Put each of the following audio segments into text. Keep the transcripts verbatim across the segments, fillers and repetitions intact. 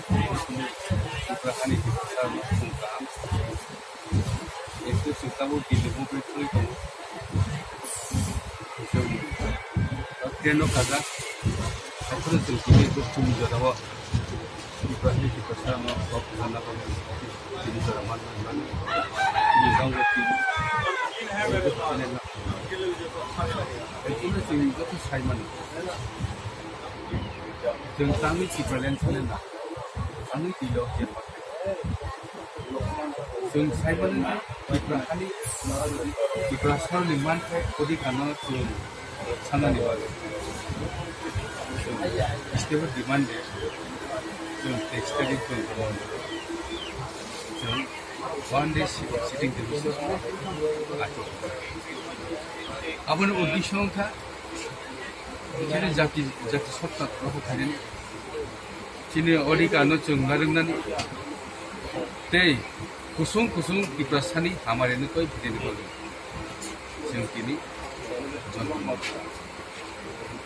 Tripura hani Tiprasa no chwng kaham. Ekso chwng tabuk Delhi movement khlai tongo. Chwng train o kajak. Haikhe chwng tini chwng jora o Tripura hani Tiprasa no kok sana bagwi tini jora man man man. Tini jora o tini. Ekso chwng joto sai mano. Chwng tangwi Tipraland sana na. Tangwi tilo jemma. Chwng saimano Tiprasani, Tiprasani manthai odhikar no chwng sanani bagwi. Chwng stable demand de chwng text tari chwng chwng one day sitting de bisono achuk. Aboni uddesho wngkha chini jati, jati sotta rokho khainani. Chini odhikar no chwng narwknani tei kusung kusung Tiprasani hamari no koi bidini bagwi chwng tini joto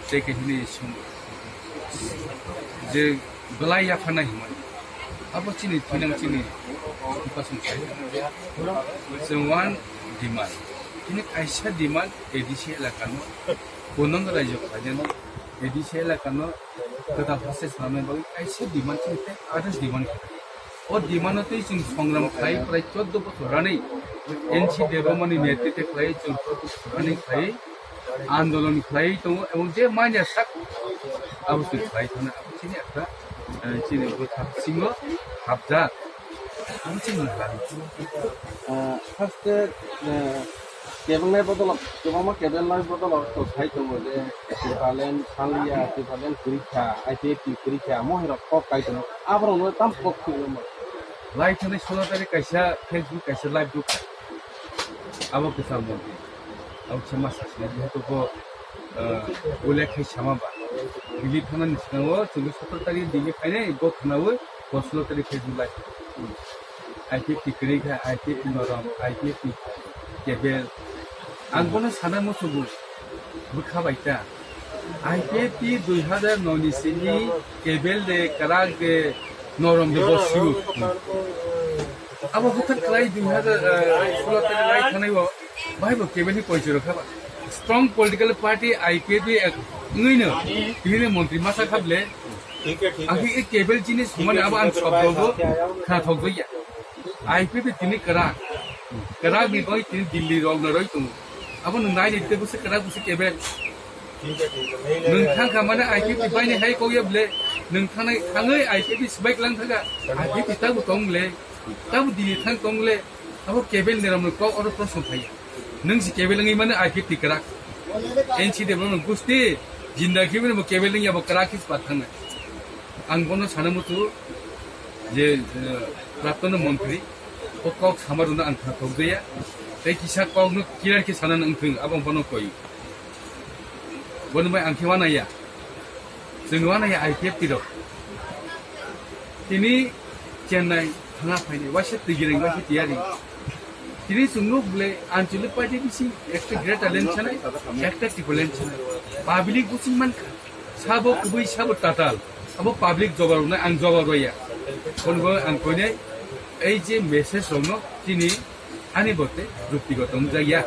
tei khe hini sum je belai yapharnai hwnmani abo chini thinang chini Tiprasani sai chwng one demand chini kaisa demand A D C elaka no kunung rajyo khainani A D C elaka no kwtal hostel swnamnai bagwi kaisa demand chini tei others demand khe. O demand no tei chwng songram khlai prai chordo bochor ranwi N C Debbarmani netritwe khlai chwng chordo bochor ranwi khlai andolon khlai tongo, ebong je manya sak abo chwng khlai thangna abo chini ekta, eh, chini bwkha bisingo hapjak. Abo chini nukha. Ah, haste, eh, kebelnai bodolok, kwbangma kebelnai bodolok to sai tongo je Tipraland sanliya, Tipraland kwrwi kha, I P F T kwrwi kha, mohirok kok kai tongo. Aborokno tam kok khwlwma. Lai thani sola tarik kaisa Facebook kaisa live dukha. Abo kwcham montri. Abo khe masa sini jehetu bo, eh, ulek khai sama ba. Delhi thana ni sinao chwngno sotor tarik Delhi khainai bo khwnaui bo sola tarik Facebook live. I P F T kwrwi kha, I P F T norom, I P F T kebel. Ang bono sana musugo, bwkha bai ta. I P F T dui hazar noi ni sini kebel de, kwrak de, norom de, bo siu. Abo bwthar kwlai dui hazar, eh, sulo tari lai thanai bo, bai bo kebel ni poichoro kha ba. Strong political party I P F T ek, ngui no, tini montri masa kha ble. Akhe e kebel jinis humani abo ang sobdo bo khna thok ya. I P F T tini kwrak. Kwrak ni bagwi tini Delhi rok na roi tongo. Abo nwng nai de bwse kwrak bwse kebel. Nwng thang kha mane I P F T bai ni hai kok ya ble. Nwng thangnai thangwi I P F T swbai lang thaga. I P F T tabu tong le. Tabu Delhi thang tong le. Abo kebel ni ram kok oro proshno phai. Nwng si kebel wngwi mane I P F T kwrak. N C Debbarma gusti jinda khe bo kebel wngya bo kwrak khe swbar thangnai. Ang bono sana mutu je, eh, praptono montri, o kok sama rwno ang kha thokjaya. Tei kisa kokno clear khe sana wngthwng, abo ang bono koi. Bono bai ang khe wanaya. Chwng wanaya I P F T rok. Tini Chennai thana phainai, waisa twi gireng, waisa tiyari. Tini chwng nuk ble, Anchalik party bisi ekta greater land sanai, ekta Tipraland sanai. Public bisi mankha. Sabo kubui, sabo tatal. Abo public jawab rwnai, ang jawab rwya. Kono kono ang koinai, ei je message rokno tini ani bote juktigoto wngjakya.